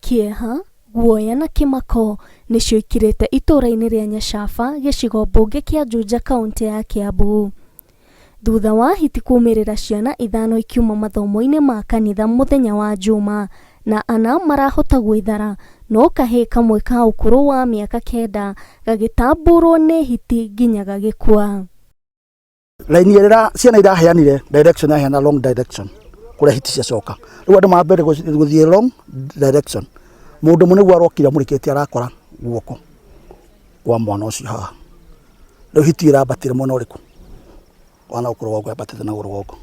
Kĩeha, guoya na kĩmako nĩcio ikirĩte itũũra-inĩ rĩa Nyacaba gĩcigo mbunge kĩa Juja kauntĩ ya Kiambu. Thutha wa hiti kumĩrĩra ciana ithano ikiuma mathomo-inĩ ma kanitha mũthenya wa Juma na ana marahota gwĩthara no kahĩĩ kamwe ka ũkũrũ wa mĩaka kenda gagĩtamburwo nĩ hiti nginya gagĩkua. Raini ĩrĩa ciana iraheanire direction yaheana wrong direction kũrĩa hiti ciacoka rĩu andũ mambere gũthiĩ wrong direction mũndũ ũmwe nĩguo arokire amũrĩkĩtie arakora guoko kwa mwana ũcio haha rĩu hiti ĩyo ĩrambatire mwena ũrĩkũ wa na gũkũ rũgongo yambatĩte na rũgongo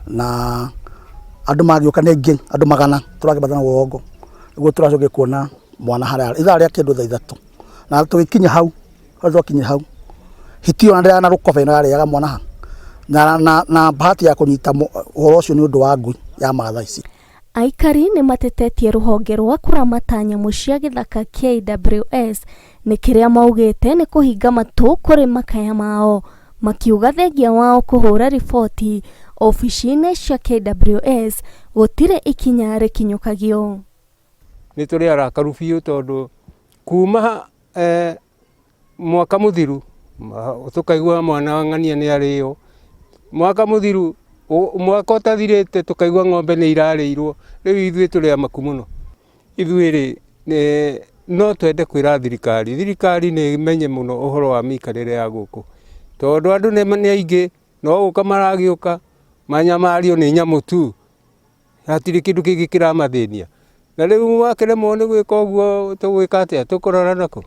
na andũ magĩũka nĩ aingĩ andũ magana tũrakĩambata na rũgongo nĩguo tũracokire kuona mwana harĩa ithaa rĩa kĩndũ thaa ithatũ na tũgĩkinya hau Hau twakinyire hau hiti ĩyo na rũkobe ĩrarĩaga mwana ha na, na, na bahati ya kũnyita ũhoro ũcio nĩ ũndũ wa ngui ya matha ici. Aikari nĩ matetetie rũhonge rwa kũramata nyamũ cia gĩthaka KWS nĩ kĩrĩa maugĩte nĩ kũhinga matũ kũrĩ makaya mao, makiuga thengia wao kũhũra riboti obici-inĩ cia KWS gũtirĩ ikinya rĩkinyũkagio. Nĩ tũrĩ arakaru biũ tondũ kuma Mwaka mũthiru tũkaigua mwana wa ng'ania nĩ arĩo, mwaka mũthiru, mwaka ũtathirĩte tũkaigua ng'ombe nĩ irarĩirwo, rĩu ithuĩ tũrĩ amaku mũno. Ithuĩ rĩ, no twende kwĩra thirikari, thirikari nĩ ĩmenye mũno ũhoro wa mĩikarĩre ya gũkũ, tondũ andũ nĩ aingĩ, no gũka maragĩũka, manyamario nĩ nyamũ tu. Hatirĩ kĩndũ kĩngĩ kĩramathĩnia. Na rĩu makĩremwo nĩ gwĩka ũguo tũgwĩka atĩa? Tũkũrora nakũ?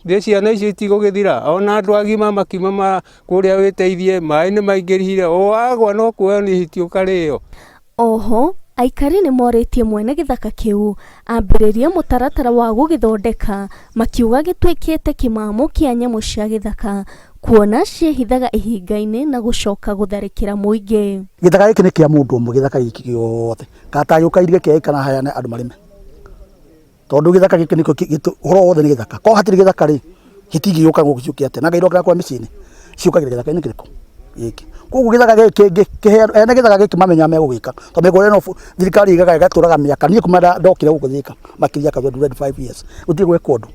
Thĩ ciana icio itigũgĩthira? Ona andũ agima makiuma kũrĩa wĩteithie, maĩ nĩ maingĩrire, o wagwa no kuoywo nĩ hiti ũkarĩo. Oho, aikari nĩ morĩtie mwene gĩthaka kĩu ambĩrĩrie mũtaratara wa gũgĩthondeka makiuga gĩtuĩkĩte kĩmamo kĩa nyamũ cia gĩthaka kuona ciĩhithaga ihinga-inĩ na gũcoka gũtharĩkĩra mũingĩ. Gĩthaka gĩkĩ nĩ kĩa mũndũ ũmwe gĩthaka gĩkĩ gĩothe kana gĩũka irige kĩa kana heane andũ marĩme tondũ gĩthaka gĩkĩ nĩkĩo ũhoro wothe nĩ gĩthaka korwo hatirĩ gĩthaka rĩ gĩtingĩgĩũka gũkũ ciũke atĩa na Ngai ndokĩra kwa mĩciĩ-inĩ ciũkagĩra gĩthaka-inĩ kĩrĩkũ gĩkĩ koguo gĩthaka gĩkĩ kĩngĩkĩheanwo ene gĩthaka gĩkĩ mamenya megũgĩka tondũ mĩgũnda ĩno thirikari ĩigaga ĩgatũraga mĩaka niĩ kuma ndokire gũkũ Thika makĩria ka 25 years gũtirĩ gwekwo ũndũ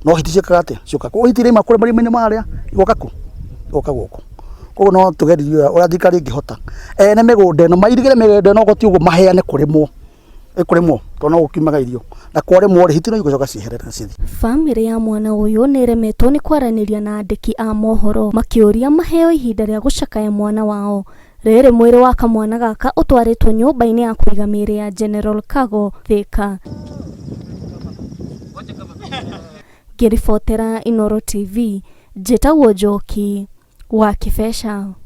no hiti ciĩkaga atĩa ciũkaga koguo hiti irauma kũrĩa marima-inĩ marĩa igoka kũ igoka gũkũ koguo no tũgerie ũrĩa thirikari ĩngĩhota ene mĩgũnda ĩno mairigĩre mĩgũnda ĩno okorwo ti ũguo maheane kũrĩmwo ĩkũrĩmwo tondũ no gũkiumaga irio na kwarĩmwo rĩ hiti no igũcoka cieherere na cithiĩ. Bamĩrĩ ya mwana ũyũ nĩ ĩremetwo nĩ kwaranĩria na andĩki a mohoro makĩũria maheo ihinda rĩa gũcakaya mwana wao. Rĩrĩ mwĩrĩ wa kamwana gaka ũtwarĩtwo nyũmba-inĩ ya kũiga mĩĩrĩ ya General Kago, Thika. Ngĩribotera Inooro TV, njĩtagwo Njoki wa Kĩbeca.